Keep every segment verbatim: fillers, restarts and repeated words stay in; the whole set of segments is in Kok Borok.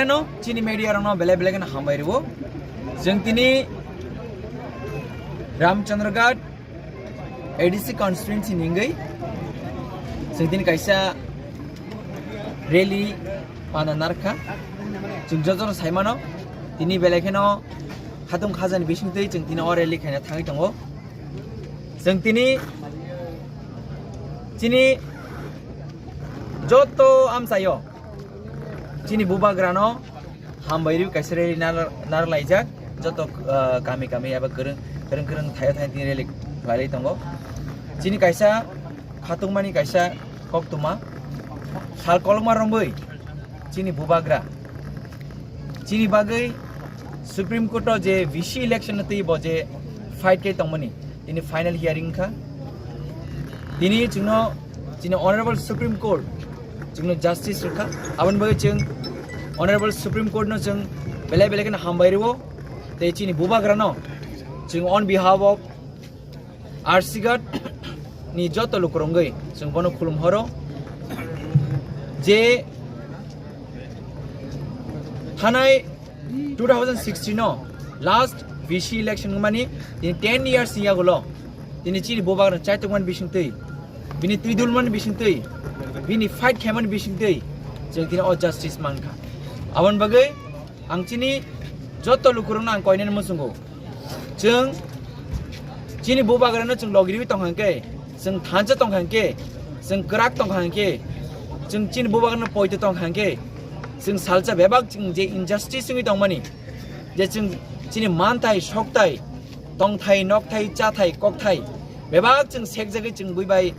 No, chini media rokno belai belai kheno hambai rwo. Chwng tini Ramchandraghat A D C constituency ni wngwi chwng tini kaisa rally pana narwkha. Chwng jotono saimano tini belai kheno khatung khajani bisingtwi chwng tini o rally khaina thangwi tongo. Chwng tini chini joto amchaio chini bubagrano hambai rwi kaisa rally nar-, narwk laijak. Joto, ah, kami kami eba kwrwng kwrwng kwrwng thaio thai tini rally khlai tongo. Chini kaisa khatungmani kaisa koktwma sal kolokma romwi chini bubagra chini bagwi Supreme Court o je V C election no twi bo je fight khe tongmani tini final hearing kha. Tini chwngno chini Honorable Supreme Court chwngno justice rwkha. Aboni bagwi chwng Honorable Supreme Court no chwng belai belai kheno hambai rwo. Tei chini bubagrano chwng on behalf of R C Ghat ni joto lukurogwi chwng bono khulum horo je thanai two thousand sixteen no last V C election wngmani tini ten years ni yagulo tini chini bubagrano chaitukmani bisingtwi, bini twidulmani bisingtwi, bini fight khaimani bisingtwi chwng tini o justice mankha. Aboni bagwi ang chini joto lukurogno ang koinani muchungo. Chwng chini bubagrano chwng logirwi tongkha hwnkhe, chwng thansa tongkha hwnkhe, chwng kwrak tongkha hwnkhe, chwng chini bubagrano poito tongkha hwnkhe, chwng salsa bebak chwng je injustice wngwi tongmani, je chwng chini manthai, sokthai, tongthai, nokthai, chathai, kokthai bebak chwng sekjagwi chwng buibai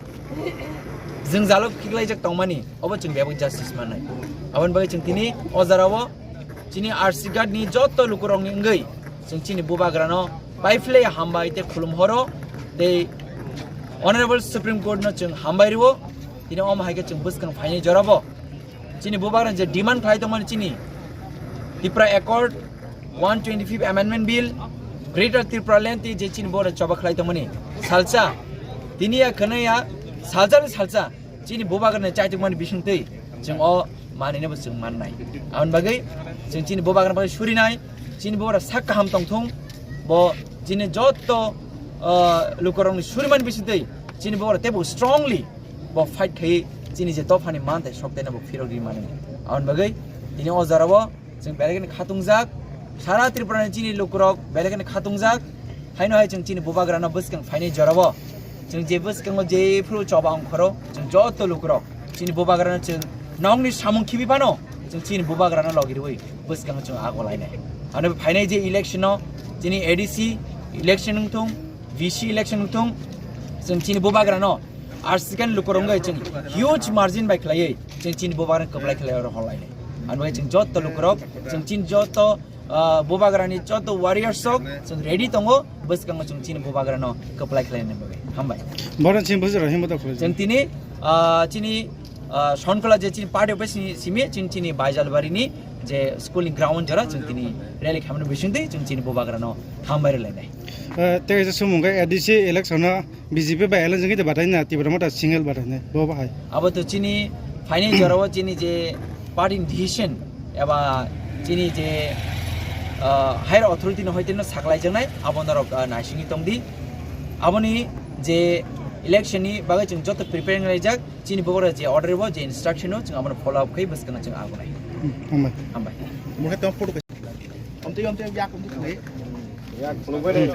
jwngjalo khiklaijak tongmani, obo chwng bebak justice mannai. Aboni bagwi chwng tini o jorao chini R C Ghat ni joto lukurokni wngwi chwng chini bubagrano paiphlai hambai tei khulum horo tei Honorable Supreme Court no chwng hambai rwo. Tini omo hai khe chwng bwskang phainai jorabo chini bubagrano je demand khlai tongmani chini Tipra Accord, one twenty-fifth Amendment Bill, Greater Tipraland tei je chini bubagra choba khlai tongmani salsa tini ya khwnaya salsa ni salsa chini bubagrano chaitukmani bisingtwi chwng o manwino bo chwng mannai. Aboni bagwi chwng chini bubagrano bagwi surinai, chini bubagra sak kaham tongthung, bo chini joto, ah, lukurokni surimani bisingtwi chini bubagra teibo strongly bo fight khai chini je dophani manthai soktaino bo phirok ri mani. Aboni bagwi tini o jorao Chwng belai kheno khatungjak, sara Tripura ni chini lukurok belai kheno khatungjak, haino hai chwng chini bubagrano bwskang phainai jorao. Chwng je bwskango jephru choba ongkhoro, chwng joto lukurok chini bubagrano chwng nokni samung khibi phano, chwng chini bubagrano logi rwui bwskango chwng agolainai. Ano phainai je election no chini A D C election wngthung, V C election wngthung, chwng chini bubagrano R C Ghat ni lukurok wngwi chwng huge margin bai khlaiwi chwng chini bubagrano kwplai khlai oro holainai. Ano bai chwng joto lukurok, chwng chini joto, ah, bubagrani joto warriors rok chwng ready tongo, bwskango chwng chini bubagrano kwplai khlaina bagwi. Hambai. Bono chini bwswk rok himbo tok khwlai. Chwng tini, ah, chini, ah, Sonkhola je chini party office ni simi chini, chini Baijalbari ni je school ni ground jora chwng tini rally khamani bisingtwi chwng chini bubagrano hambai rwlainai. Eh, tei kaisa sumung khe A D C election o B J P bai alliance wngwi tei batai na Tipra Motha single batai nai bo bahai. Abo to chini phaini jorao chini je party ni decision eba chini je, ah, higher authority no hoite no saklai jangnai abo norok, ah, naisingwi tongdi. Aboni je election ni bagwi chwng joto prepare wnglaijak, chini bogora je order bo je instruction o chwng abono follow up khai bwskango chwng agonai. Hmm, hambai. Hambai. Mungkin tong photo. Amtwi, amtwi, yak, amtwi, amtwi. Yak, amtwi.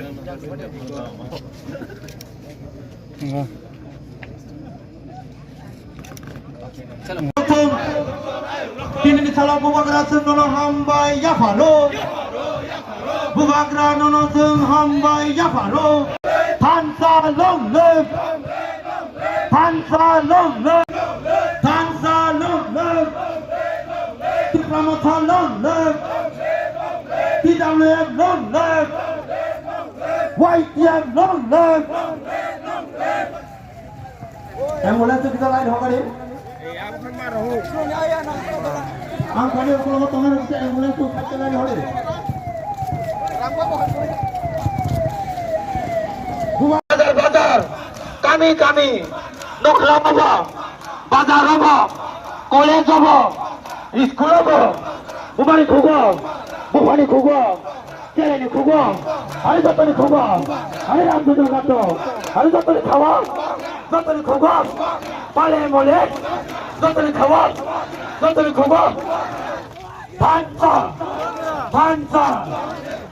Tini ni salo bubagra chwng nono hambai yapharo. Bubagra nono chwng hambai yapharo. Thansa long live. Thansa long live. Thansa long live. Tipra Motha long live. T W F long live. Y T F long live. Ambulance kita lain hokari. Ang kami ukur ko tongan kita ambulance tu kita lain hokari. Bazar bazar, kami kami, nokla baba, bazar baba, college baba, school baba, Bumani khugo, buphani khugo, chelaini khugo, hai jotoni khugo, hai Ramchandra Gato, hai jotoni khawa, jotoni khugo, pale mole, jotoni khawa, jotoni khugo. Phansa, phansa,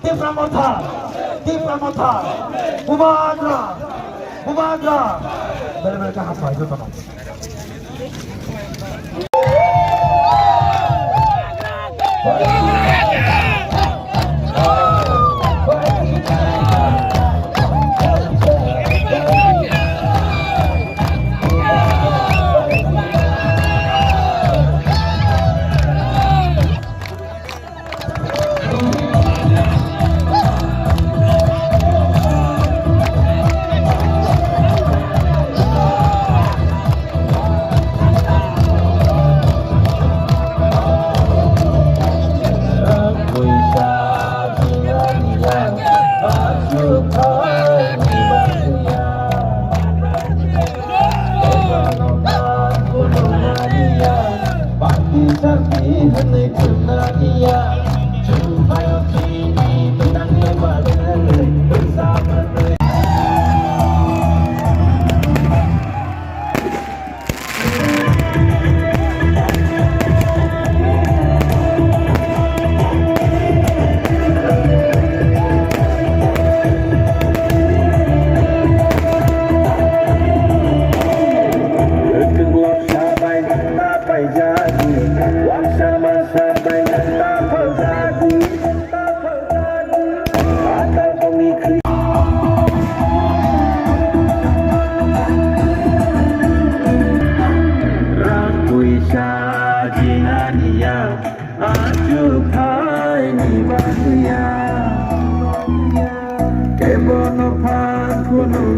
Tipra Motha, Tipra Motha, Bubagra, Bubagra. Bele bele kaham bai jotono. Rang puisa jinaniya, achuk thaini baniya. Kebono phan khulumna.